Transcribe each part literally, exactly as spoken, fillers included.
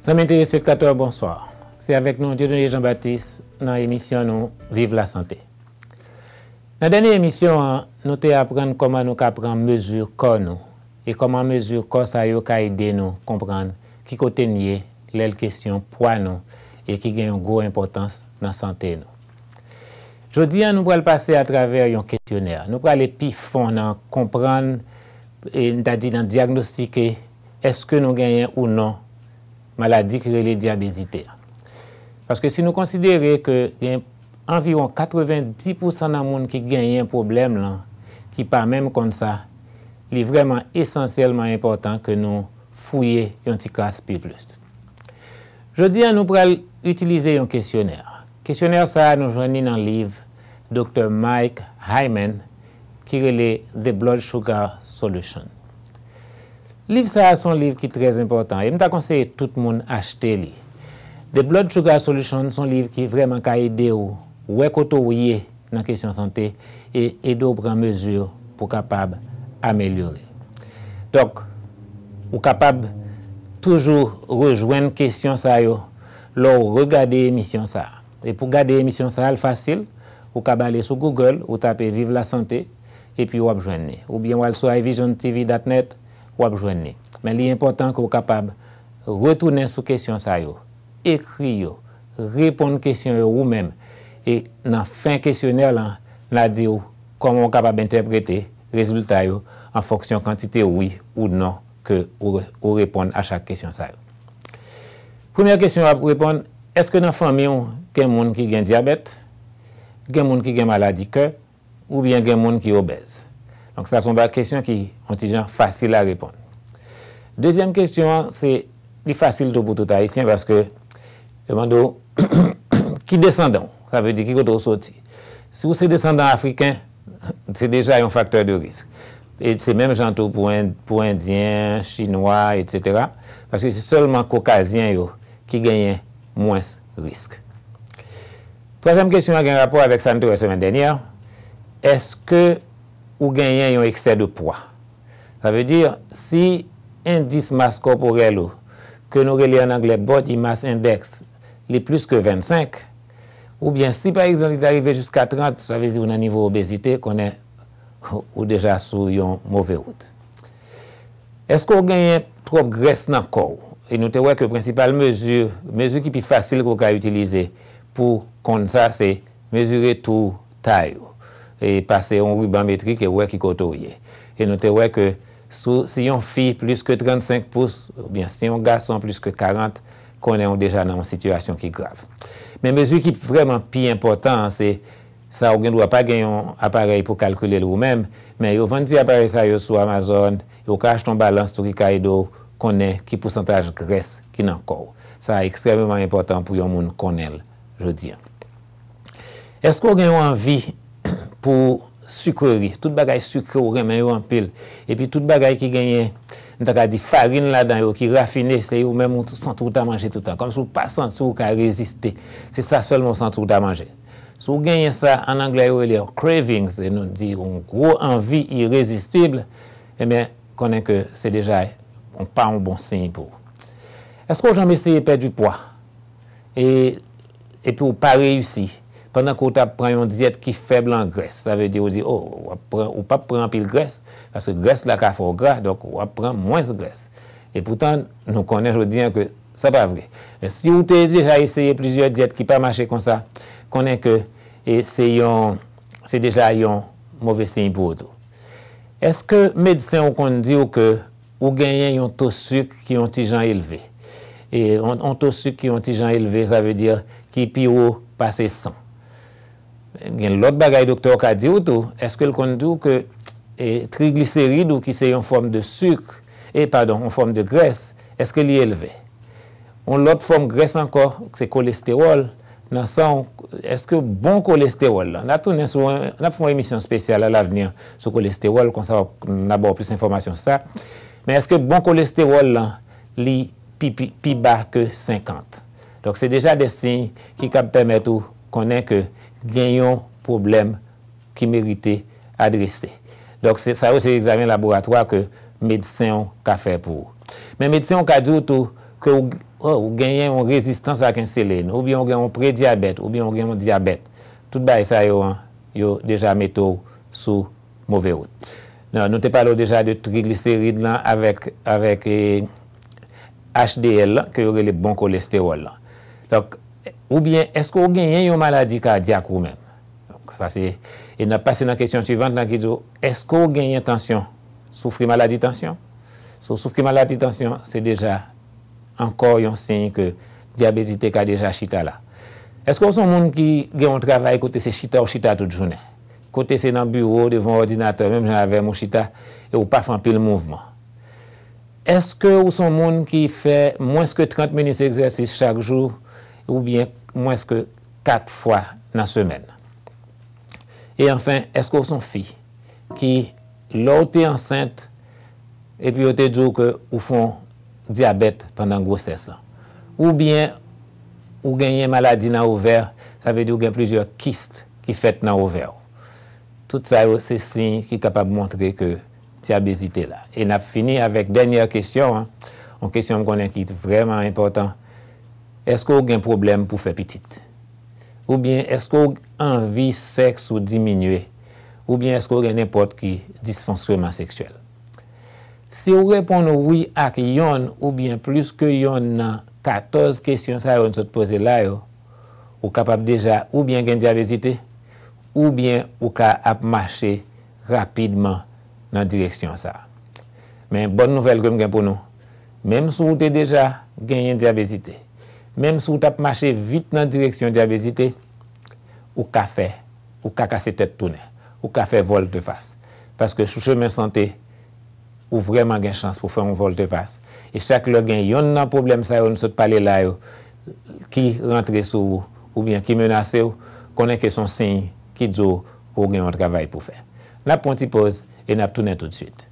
Zanmi telespektatè, bonswa. Se avèk nou Dieudonné Jean Baptiste nan emisyon nou Viv Lasante. Nan dènye emisyon an, nou te aprann kòman nou ka pran mezi kò nou e kòman mezi kò sa yo ka ede nou konprann ki kote n ye lè l kesyon pwa nou e ki gen yon gwo enpòtans nan sante nou. Jodi a, nou pral pase atravè yon kesyonè. Nou prale pi fon nan konprann, e, n ta di nan dyagnostike èske nou genyen ou non maladi ki rele dyabezite a. Paske si nou konsidere ke gen anviwon katrevenndis pousan nan moun ki genyen pwoblèm lan ki pa menm konn sa, li vrèman esansyèlman enpòtan ke nou fouye yon ti kras pi plis. Jodi a, nou pral itilize yon kesyonè. Kesyonè sa a, nou jwenn li nan liv Doktè Mike Hyman ki rele The Blood Sugar Solution. Liv sa a se yon liv ki trè enpòtan e m ta konseye tout moun achte li. The Blood Sugar Solution se yon liv ki vrèman ka ede w wè kote w ye nan kesyon sante e ede w pran mezi pou w kapab amelyore. Donk, ou kapab toujou rejwenn kesyon sa yo lè w regade emisyon sa a. E pou gade emisyon sa a, l fasil, ou kab ale sou Google, ou tape Viv Lasante, epi w ap jwenn li. Oubyen w al sou i vision t v dot net, w ap jwenn li. Men li enpòtan ke w kapab retounen sou kesyon sa yo, ekri yo, reponn kesyon yo ou menm. E nan fen kesyonè lan, n a di w kòman w kapab entèprete rezilta yo an fonksyon kantite wi ou non ke ou, ou reponn a chak kesyon sa yo. Premyè kesyon w ap reponn, èske nan fanmi w gen moun ki gen dyabèt, gen moun ki gen maladi kè, oubyen gen moun ki obèz? Donk, sa se yon kesyon ki yon ti jan fasil a reponn. Dezyèm kesyon an, se, li fasil tou pou tout Ayisyen, paske yo mande w ki desandan w, sa vle di ki kote w soti. Si w se desandan afriken, se deja yon faktè de risk. E se menm jan tou pou, en, pou endyen, chinwa, etsetera. Paske se sèlman kokazyen yo ki genyen mwens risk. Twazyèm kesyon an gen rapò avèk sa n te wè semèn dènyè. Èske ou genyen yon eksè de pwa? Sa vle di, si endis mas kòporèl ou, ke nou rele an anglè body mass index, li plis ke vennsenk, oubyen si pa egzanp li ta rive jiska trant, sa vle di ou nan nivo obezite, konnen ou deja sou yon move wout. Èske w genyen twòp grès nan kò w? E nou te wè ke prensipal mezi, mezi ki pi fasil ke w ka itilize pou konn sa, se mezire tou tay ou. E pase yon riban metrik e wè ki kote w ye. E nou te wè ke si, si yon fi plis ke trannsenk pous, oubyen si yon gason plis ke karant, konnen w deja nan yon sitiyasyon ki grav. Men mezi ki vrèman pi enpòtan an, se sa ou gen dwa pa gen yon aparèy pou kalkile l ou menm, men yo vann ti aparèy sa yo sou Amazon, e ou ka achte yon balans tou ki ka ede w konnen ki pousantaj grès ki nan kò w. Sa ekstrèmeman enpòtan pou yon moun konnen l jodi a. Èske w gen yon anvi pou sikreri? Tout bagay sikre ou renmen yo anpil. Epi tout bagay ki genyen, m ta ka di, farin ladan yo, ki rafine, se yo menm ou santi ou ta manje toutan. Kòmsi ou pa santi ou ka reziste. Se sa sèlman ou santi ou ta manje. Si w genyen sa, an anglè yo rele cravings, e nou di yon gwo anvi irezistib, ebyen, konnen ke se deja yon, pa yon bon siy pou ou. Èske w janm eseye pèdi pwa? E, epi w pa reyisi, pandan ke w t ap pran yon dyèt ki fèb an grès. Sa vle di, ou di, o, w ap pran, ou p ap pran anpil grès, paske grès la ka fè w gra, donk w ap pran mwens grès. E poutan, nou konnen jodi a ke sa pa vre. Men si w te deja eseye plizyè dyèt ki pa mache konsa, konnen ke, e, se yon, se deja yon move siy pou ou tou. Èske medsen w konn di w ke ou genyen yon to sik ki yon ti jan elve? E yon, yon to sik ki yon ti jan elve, sa vle di ki pi wo pase san. Gen lòt bagay doktè w ka di w tou. Èske l konn di w ke, e, trigliserid ou ki se yon fòm de sik, e, padon, yon fòm de grès, èske li elve? Yon lòt fòm grès ankò, se kolestewòl nan san w. Èske bon kolestewòl la, n ap tounen sou, n ap fè yon emisyon espesyal alavni sou kolestewòl, konsa n ap ba w plis enfòmasyon sou sa. Men èske bon kolestewòl lan, li pi, pi, pi ba ke senkant? Donk, se deja de siy ki kab pèmèt ou konnen ke gen yon pwoblèm ki merite adrese. Donk, se, sa yo se egzamen laboratwa ke medsen w ka fè pou ou. Men medsen w ka di w tou ke w, oh, ou genyen yon rezistans ak ensilin, oubyen ou gen yon predyabèt, oubyen ou gen yon dyabèt. Tout bagay sa yo, an, yo deja mete w sou move wout. Non, nou te pale w deja de trigliserid lan avèk, avèk, eh, H D L lan, ke yo rele bon kolestewòl lan. Donk, oubyen èske w genyen yon maladi kadyak ou menm? Donk, sa se, e n ap pase nan kesyon suivant lan ki di w, èske w genyen tansyon? Soufri maladi tansyon? Si w soufri maladi tansyon, se deja ankò yon siy ke dyabezite ka deja chita la. Èske w se yon moun ki gen yon travay kote se chita w chita tout jounen? Kote se nan biwo, devan òdinatè, menm jan avè m ou chita, e ou pa fè anpil mouvman? Èske ou se yon moun ki fè mwens ke trant minit egzèsis chak jou, oubyen mwens ke kat fwa nan semèn? E anfen, èske ou se yon fi ki, lè w te ansent, epi yo te di w ke ou fè yon dyabèt pandan gwosès lan? Oubyen ou genyen maladi nan ovè, sa vle di ou gen plizyè kis ki fèt nan ovè w. Tout sa yo se siy ki kapab montre ke dyabezite la. E n ap fini avèk dènyè kesyon an, yon kesyon m konnen ki vrèman enpòtan. Èske w gen pwoblèm pou fè pitit? Oubyen èske w anvi sèks ou diminye? Oubyen èske w gen nenpòt ki disfonksyonman seksyèl? Si w reponn wi ak yonn oubyen plis ke yonn nan katòz kesyon sa yo n sot poze la yo, ou kapab deja oubyen gen dyabezite, oubyen ou ka ap mache rapidman nan direksyon sa a. Men, bòn nouvèl ke m gen pou nou, menm si w te deja genyen dyabezite, menm si w t ap mache vit nan direksyon dyabezite, ou ka fè, ou ka kase tèt tounen, ou ka fè vòltefas. Paske sou chemen sante, ou vrèman gen chans pou fè yon vòltefas. E chak lè gen yonn nan pwoblèm sa yo n sot pale la yo ki rantre sou ou, oubyen ki menase w, konnen ke se yon siy ki di w ke w gen yon travay pou fè. N ap pran yon ti poz e n ap tounen toutswit.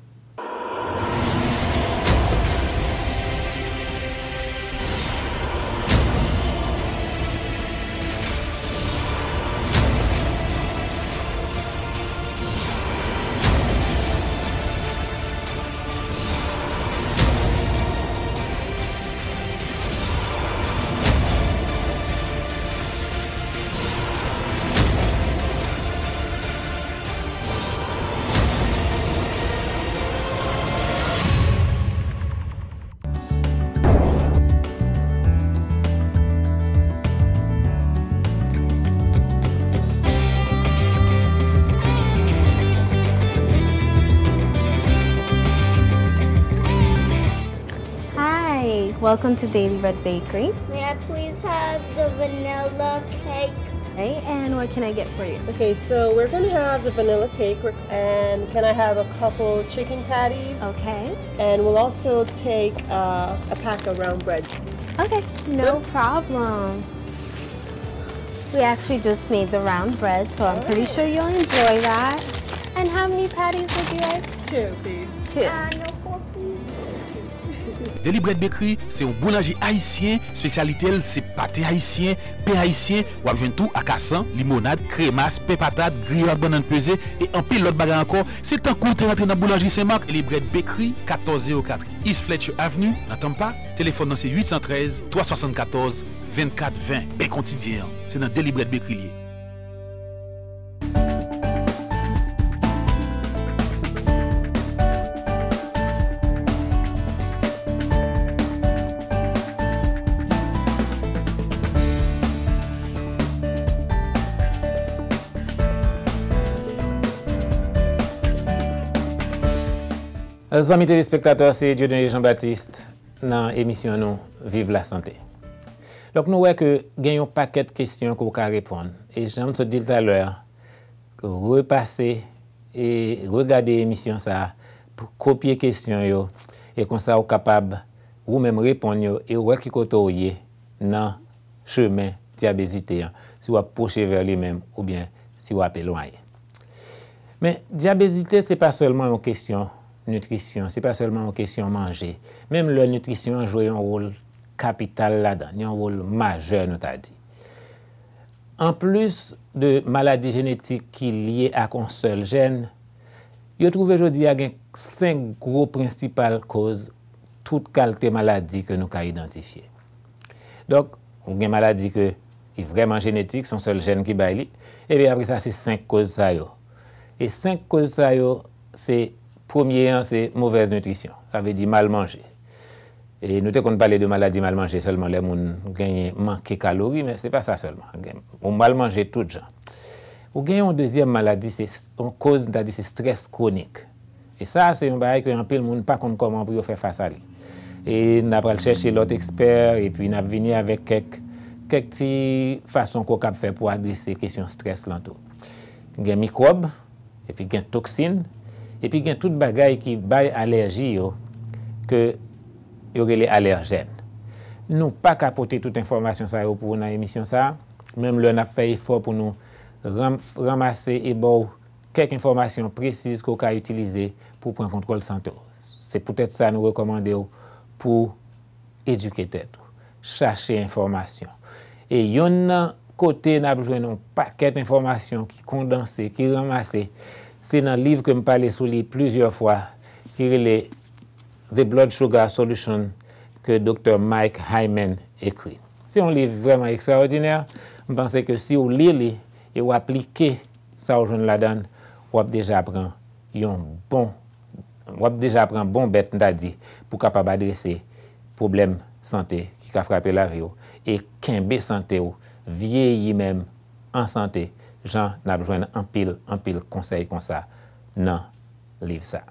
Hi, welcome to Daily Bread Bakery. May I please have the vanilla cake? Okay, and what can I get for you? Okay, so we're gonna have the vanilla cake, and can I have a couple chicken patties? Okay. And we'll also take uh, a pack of round bread. Okay, no problem. We actually just made the round bread, so I'm pretty sure you'll enjoy that. And how many patties would you like? Two, please. Two. Uh, no pork, please. Deli Brèd Bekri se yon boulanje ayisyen, espesyalite l se pate ayisyen, pen ayisyen, w ap jwenn tou akasan, limonad, kremas, pen patat, griyo ak bannann peze, e anpil lòt bagay ankò. Se tankou w te rantre nan boulanjri Sen Mak, Deli Brèd Bekri, katòz zewo kat East Fletcher Avenue, nan Tampa. Telefòn nan se uit san trèz, twa swasannkatòz, vennkat ven. Pen kotidyen an, se nan Deli Brèd Bekri l ye. Zanmi telespektatè, se Dieudonné Jean Baptiste nan emisyon nou Viv Lasante. Donk, nou wè ke gen yon pakèt kesyon ke w ka reponn. E jan m sot di l talè a, repase e regade emisyon sa a, p-, kopye kesyon yo, e konsa w kapab ou menm reponn yo, e w wè ki kote w ye nan chemen dyabezite an, si w ap pwoche vè li menm oubyen si w ap elwaye. Men, dyabezite, se pa sèlman yon kesyon nitrisyon, se pa sèlman yon kesyon manje. Menm lè nitrisyon an jwe yon wòl kapital ladan, yon wòl majè, nou ta di. Anplis de maladi jenetik ki lye ak yon sèl jèn, yo twouve jodi a gen senk gwo prensipal kòz tout kalte maladi ke nou ka idantifye. Donk, ou gen maladi ke, ki vrèman jenetik, se yon sèl jèn ki bay li. Epi apre sa, se senk koz sa yo. E senk koz sa yo, se, premye an, se movèz nitrisyon. Sa vle di mal manje. E nou te konn pale de maladi mal manje sèlman lè moun genyen manke kalori, men se pa sa sèlman. Gen, ou mal manje tout jan. Ou gen yon dezyèm maladi, se s-, yon koz, n ta di se strès kwonik. E sa, se yon bagay ke anpil moun pa konn kòman pou yo fè fas a li. E n a pral chèche lòt ekspè, epi n ap vini avèk kèk, kèk ti fason ke w kab fè pou adrese kesyon strès lan tou. Gen mikwòb, epi gen toksin, epi gen tout bagay ki bay alèji yo, ke yo rele alèjèn. Nou pa ka pote tout enfòmasyon sa yo pou ou nan emisyon sa a, menm lè n ap fè efò pou nou ran-, ranmase e ba w kèk enfòmasyon presiz ke w ka itilize pou w pran kontwòl sante w. Se poutèt sa nou rekòmande w pou edike tèt ou, chache enfòmasyon. E yonn nan kote n ap jwenn yon pakèt enfòmasyon ki kondanse, ki ranmase, se nan liv ke m pale sou li plizyè fwa, ki rele The Blood Sugar Solution, ke Doktè Mike Hyman ekri. Se yon liv vrèman ekstraòdinè. M panse ke si w li li e w aplike sa w jwenn ladan l, w ap deja pran yon bon, w ap deja pran bon bèt, m ta di, pou kapab adrese pwoblèm sante ki ka frape lavi w e kenbe sante w, vyeyi menm an sante, jan n ap jwenn anpil, anpil konsèy konsa nan liv sa.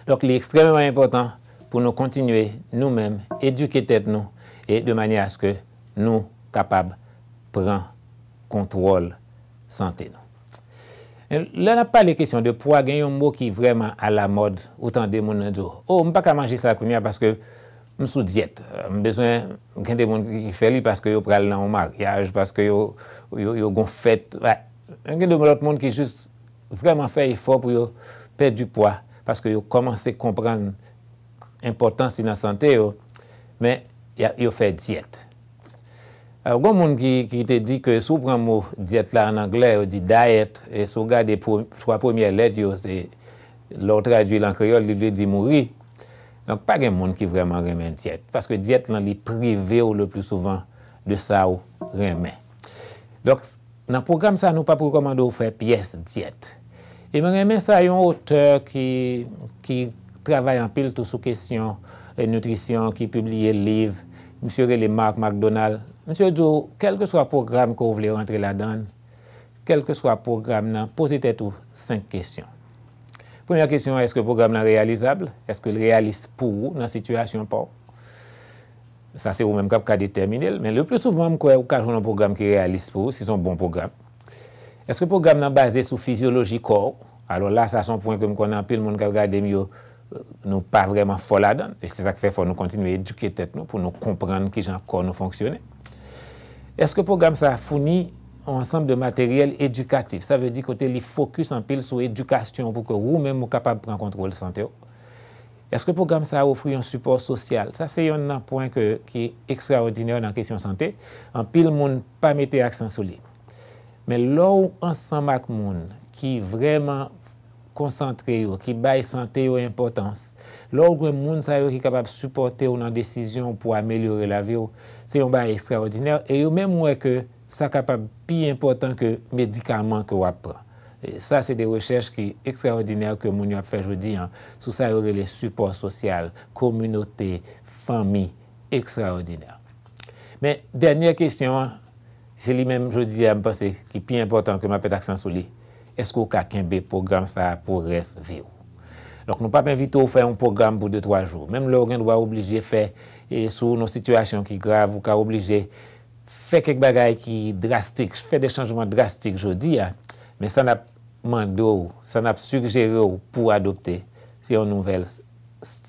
Donk, li ekstrèmeman enpòtan pou nou kontinye, nou menm, edike tèt nou, e de manyè aske nou kapab pran kontwòl sante nou. E lè n ap pale kesyon de pwa, gen yon mo ki vrèman alamòd, ou tande moun nan di w, "O, m pa ka manje sa kounye a paske m sou dyèt." M bezwen, gen de moun ki, ki fè li paske yo pral nan yon maryaj, paske yo, yo, yo gon fèt. Gen de lòt moun ki jis vrèman fè efò pou yo pèdi pwa, paske yo kòmanse konprann enpòtans li nan sante yo, men y a, yo fè dyèt. Alò, gon moun ki, ki te di ke si w pran mo dyèt la an anglè, yo di diet, e si w gade pwo-, twa premyè lèt yo, se, lè w tradui l an kreyòl, li vle di mouri. Donk, pa gen moun ki vrèman renmen dyèt, paske dyèt lan, li prive w le pli souvan de sa w renmen. Donk, nan pwogram sa, nou p ap rekòmande w fè pyès dyèt. E mwen renmen sa, yon otè ki, ki travay anpil tou sou kesyon, e, nitrisyon, ki pibliye liv. Misye rele Mark McDonald. Misye di w, kèlkeswa pwogram ke w vle rantre ladan l, kèlkeswa pwogram nan, poze tèt ou senk kesyon. Premyè kesyon an, èske pwogram nan reyalizab? Èske l reyalis pou ou nan sitiyasyon pa w? Sa se ou menm k ap ka detèmine l, men le pli souvan, m kwè ou ka jwenn yon pwogram ki reyalis pou ou, si se yon bon pwogram. Èske pwogram nan baze sou fizyoloji kò w? Alò la, sa se yon pwen ke m konnen anpil moun k ap gade m yo, nou pa vrèman fò ladan l. E se sa k fè fò nou kontinye edike tèt nou pou nou konprann kijan kò nou fonksyone. Èske pwogram sa a founi yon ansanm de materyèl edikatif? Sa vle di kote li fokis anpil sou edikasyon pou ke ou menm ou kapab pran kontwòl sante w. Èske pwogram sa a ofri yon sipò sosyal? Sa se yonn nan pwen ke, ki ekstraòdinè nan kesyon sante. Anpil moun pa mete aksan sou li. Men lè w ansanm ak moun ki vrèman konsantre yo, ki bay sante yo enpòtans, lè w jwenn moun sa yo ki kapab sipòte w nan desizyon w pou amelyore lavi w, se yon bagay ekstraòdinè. E yo menm wè ke sa kapab pi enpòtan ke medikaman ke w ap pran. E sa se de rechèch ki ekstraòdinè ke moun yo ap fè jodi a sou sa yo rele sipò sosyal, kominote, fanmi, ekstraòdinè. Men dènyè kesyon an, se li menm jodi a, m panse, ki pi enpòtan ke m ap met aksan sou li. Èske w ka kenbe pwogram sa a pou rès vi w? Donk, nou p ap envite w fè yon pwogram pou de twa jou. Menm lè w gen dwa oblije fè, e, si w nan sitiyasyon ki grav, ou ka oblije fè kèk bagay ki drastik, fè de chanjman drastik jodi a, men sa n ap mande w, sa n ap sigjere w pou w adopte, se yon nouvèl,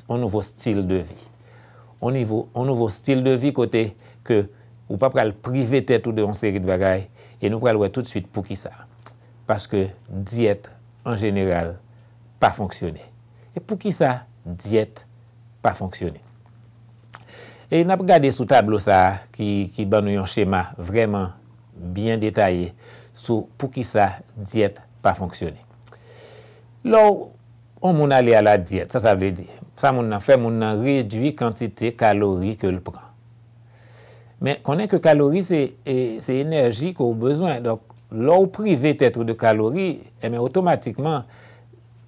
yon nouvo stil de vi. Yon nivo, yon nouvo stil de vi kote ke ou pa pral prive tèt ou de yon seri de bagay, e nou pral wè toutswit poukisa. Paske dyèt, an jeneral, pa fonksyone. E poukisa dyèt pa fonksyone? E n ap gade sou tablo sa a ki, ki ban nou yon chema vrèman byen detaye sou poukisa dyèt pa fonksyone. Lè w, yon moun ale a la dyèt, sa sa vle di? Sa moun nan fè, moun nan redui kantite kalori ke l pran. Men konnen ke kalori se, e, se enèji ke w bezwen. Donk, lè w prive tèt ou de kalori, enben, otomatikman,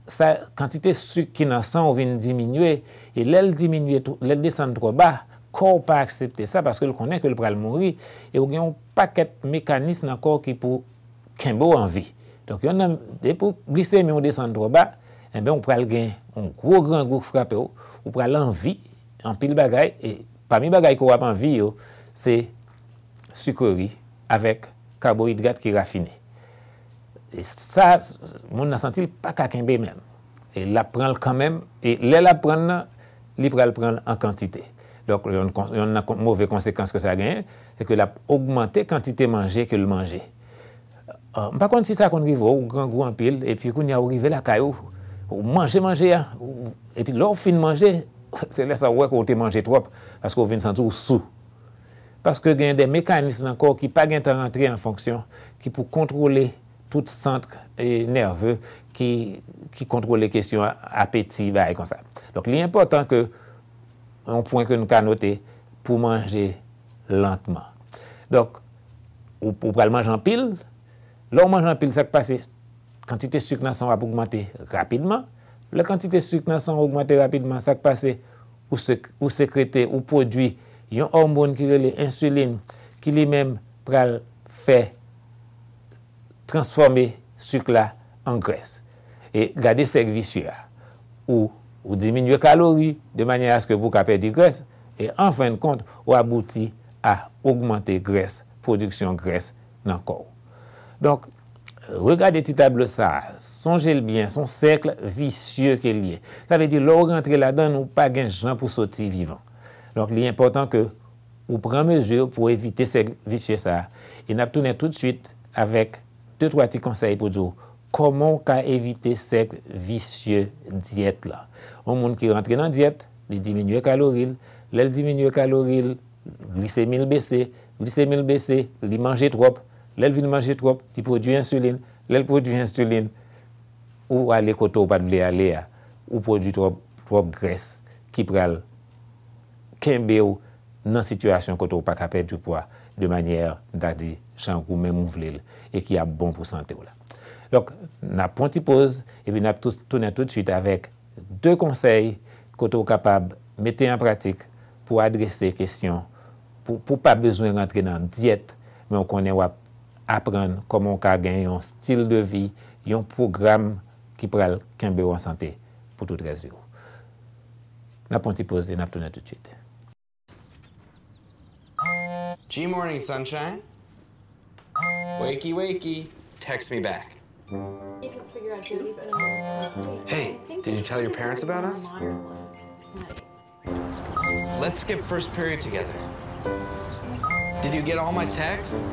sa, kantite sik ki nan san w vin diminye, e lè l diminye, lè l desann twò ba, kò w pa aksepte sa, paske l konnen ke l pral mouri, e w gen yon pakèt mekanis nan kò w ki pou kenbe w an vi. Donk, yonn nan, depi w glisemi w desann twò ba, enben, w pral gen yon gwo grangou k frape w, ou pral anvi anpil bagay, e pami bagay ke w ap anvi yo, se sikreri avèk kabohidrat ki rafine. E sa, moun nan santi l pa ka kenbe menm. E l ap pran l kanmenm, e lè l ap pran l nan, li pral pran l an kantite. Donk, yonn kon-, yonn nan kon-, move konsekans ke sa genyen, se ke l ap ogmante kantite manje ke l manje. Ah, m pa konn si sa konn rive w, ou grangou anpil, epi kounye a ou rive lakay ou, ou manje manje a, ou, epi lè w fin manje, se lè sa ou wè ke w te manje twòp, paske w vin santi w sou. Paske gen de mekanis nan kò w ki pa gentan rantre an fonksyon, ki pou kontwole tout sant, e, nève ki, ki kontwole kesyon apeti, bagay konsa. Donk, li enpòtan ke, yon pwen ke nou ka note, pou manje lantman. Donk, ou, ou pral manje anpil. Lè w manje anpil, sa k pase, kantite sik nan san w ap ogmante rapidman. Lè kantite sik nan san w ogmante rapidman, sa k pase, ou sek-, ou sekrete, ou pwodui yon òmòn ki rele ensilin, ki li menm pral fè transfòme sik la an grès. E gade sèk visye a. Ou, ou diminye kalori de manyè aske pou w ka pèdi grès, e an fen de kont, ou abouti a ogmante grès, pwodiksyon grès nan kò w. Donk, regade ti tablo sa a, sonje l byen, se yon sèk visye ke l ye. Sa vle di, lè w rantre ladan l, ou pa gen jan pou soti vivan. Donk, li enpòtan ke ou pran mezi pou w evite sèk visye sa a. E n ap tounen toutswit avèk de twa ti konsèy pou di w kòman w ka evite sèk visye dyèt la. Yon moun ki rantre nan dyèt, li diminye kalori l. Lè l diminye kalori l, glisemi l bese. Glisemi l bese, li manje twòp. Lè l vin manje twòp, li pwodui ensilin. Lè l pwodui ensilin, ou ale kote w pa t vle ale a. Ou pwodui twòp, twòp grès ki pral kenbe w nan sitiyasyon kote w pa ka pèdi pwa de manyè, m ta di, jan ou menm ou vle l, e ki ap bon pou sante w la. Donk, n ap pran ti poz, epi n ap tou-, tounen toutswit avèk de konsèy kote w kapab mete an pratik pou adrese kesyon, pou, pou pa bezwen rantre nan dyèt, men w konnen w ap aprann kòman w ka gen yon stil de vi, yon pwogram ki pral kenbe w an sante pou tout rès vi w. N ap pran ti poz e n ap tounen toutswit. G morning, sunshine. Wakey, wakey. Text me back. Hey, did you tell your parents about us? Let's skip first period together. Did you get all my texts?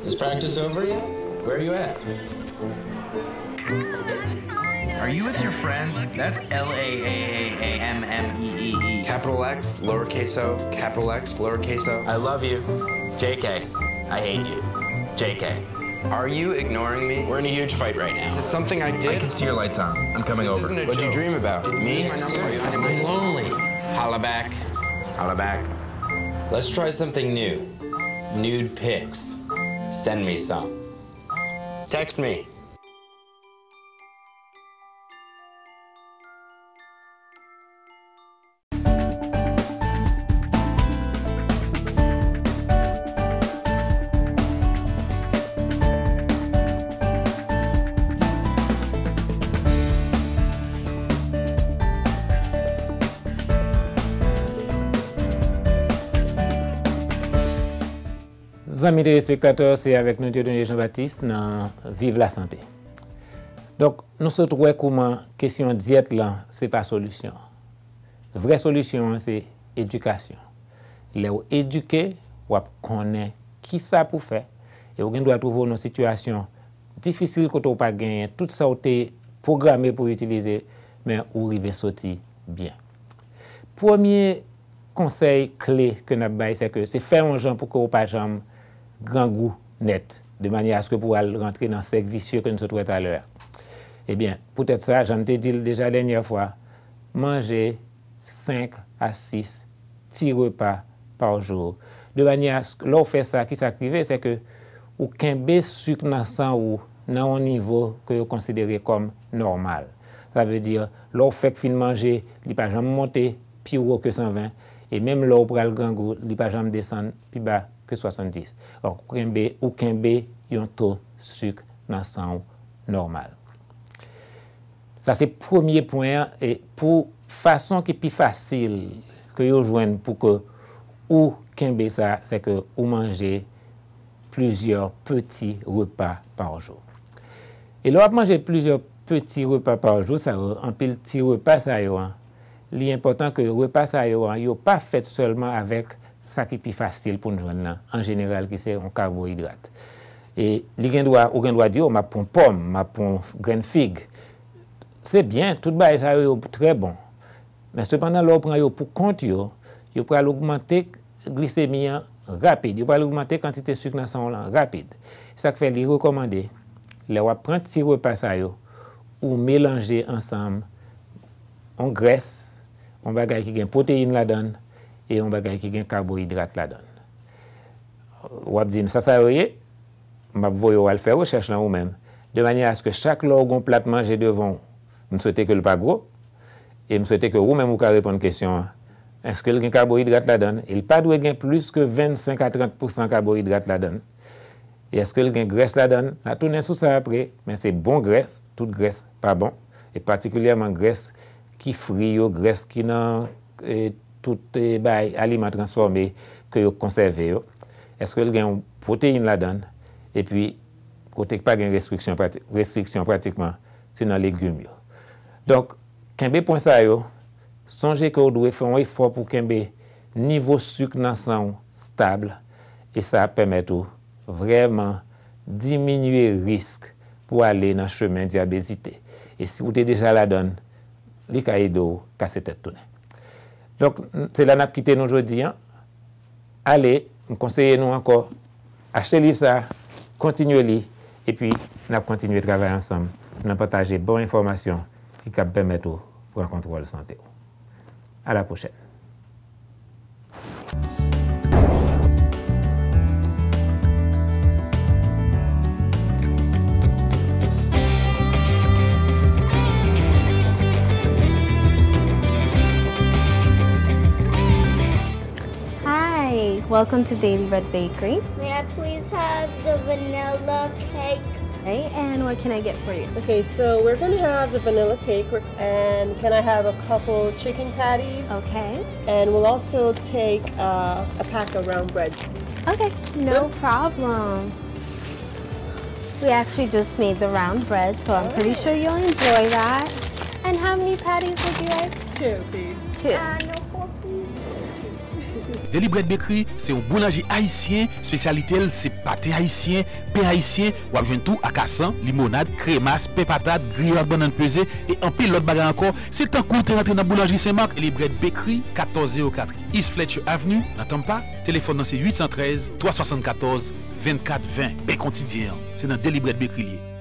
Is practice over yet? Where are you at? Are you with your friends? That's L A A A A M M E E E. Capital X, lowercase o, capital X, lowercase o. I love you. J K, I hate you. J K. Are you ignoring me? We're in a huge fight right now. Is this something I did? I can see your lights on. I'm coming over. This isn't a joke. What'd you dream about? Me? I'm lonely. Holla back. Holla back. Let's try something new. Nude pics. Send me some. Text me. Zanmi telespektatè, se avèk nou Dieudonné Jean Baptiste nan Viv Lasante. Donk, nou sot wè kouman kesyon dyèt lan se pa solisyon. Vrè solisyon an se edikasyon. Lè w edike, w ap konnen kisa pou fè, e w gen dwa twouve w nan sitiyasyon difisil kote w pa genyen tout sa w te pwograme pou w itilize, men ou rive soti byen. Premye konsèy kle ke n ap bay, se ke se fè yon jan pou ke w pa janm grangou nèt, de manyè aske pou w al rantre nan sèk visye ke n sot wè talè a. Ebyen, poutèt sa, jan n te di l deja dènyè fwa, manje senk a sis ti repa pa jou. De manyè a, lè w fè sa, ki sa k rive, se ke ou kenbe sik nan san ou nan yon nivo ke yo konsidere kòm nòmal. Sa vle di, lè w fèk fin manje, li pa janm monte pi wo ke san ven, e menm lè w pral grangou, li pa janm desann pi ba ke swasanndis. Donk, ou kenbe, ou kenbe yon to sik nan san w nòmal. Sa se premye pwen an, e pou fason ki pi fasil ke yo jwenn pou ke ou kenbe sa, se ke ou manje plizyè peti repa pa jou. E lè w ap manje plizyè peti repa pa jou sa yo, anpil ti repa sa yo an, li enpòtan ke repa sa yo an, yo pa fèt sèlman avèk sa ki pi fasil pou n jwenn nan, an jeneral, ki se yon kaboyidrat. E li gen dwa, ou gen dwa di, "O, m ap pran pòm, m ap pran grenn fig." Se byen, tout bagay sa yo, yo trè bon. Men sepandan, lè w pran yo pou kont yo, yo pral ogmante glisemi an rapid, yo pral ogmante kantite sik nan san w lan rapid. Sa k fè li rekòmande, lè w ap pran ti repa sa yo, ou melanje ansanm yon grès, yon bagay ki gen pwoteyin ladan l, e yon bagay ki gen kaboyidrat ladan l. W ap di m, "Sa sa yo ye?" M ap voye w al fè rechèch lan ou menm. De manyè aske chak lè w gen yon plat manje devan w, m swete ke l pa gwo, e m swete ke ou menm ou ka reponn kesyon an. Èske l gen kaboyidrat ladan l? E l pa dwe gen plis ke vennsenk a trant pousan kaboyidrat ladan l. E èske l gen grès ladan l? N a tounen sou sa apre, men se bon grès, tout grès pa bon. E patikilyèman grès ki fri yo, grès ki nan, e, tout, e, bay aliman transfòme ke yo konsève yo. Èske l gen yon pwoteyin ladan l? Epi, kote k pa gen restriksyon, prati-, restriksyon pratikman, se nan legim yo. Donk, kenbe pwen sa yo, sonje ke w dwe fè yon efò pou kenbe nivo sik nan san w stab, e sa ap pèmèt ou vrèman diminye risk pou ale nan chemen dyabezite. E si w te deja ladan l, li ka ede w kase tèt tounen. Donk, se la n ap kite nou jodi an. Ale, m konseye nou ankò, achte liv sa, kontinye li, epi n ap kontinye travay ansanm nan pataje bon enfòmasyon ki kab pèmèt ou pran kontwòl sante w. À la prochaine. Hi, welcome to Daily Bread Bakery. May I please have the vanilla cake? Okay, and what can I get for you? Okay, so we're gonna have the vanilla cake, and can I have a couple chicken patties? Okay. And we'll also take, uh, a pack of round bread. Okay, no problem. We actually just made the round bread, so I'm pretty sure you'll enjoy that. And how many patties would you like? Two, please. Two. Uh, no pork, please. Deli Brèd Bekri se yon boulanjri ayisyen, espesyalite l se pate ayisyen, pen ayisyen, w ap jwenn tou akasan, limonad, kremas, pen patat, griyo ak bannann peze, e anpil lòt bagay ankò. Se tankou w te rantre nan boulanjri Sen Mak, Deli Brèd Bekri, katòz zewo kat East Fletcher Avenue, nan Tampa. Telefòn nan se uit san trèz, twa swasannkatòz, vennkat ven. Pen kotidyen an, se nan Deli Brèd Bekri l ye.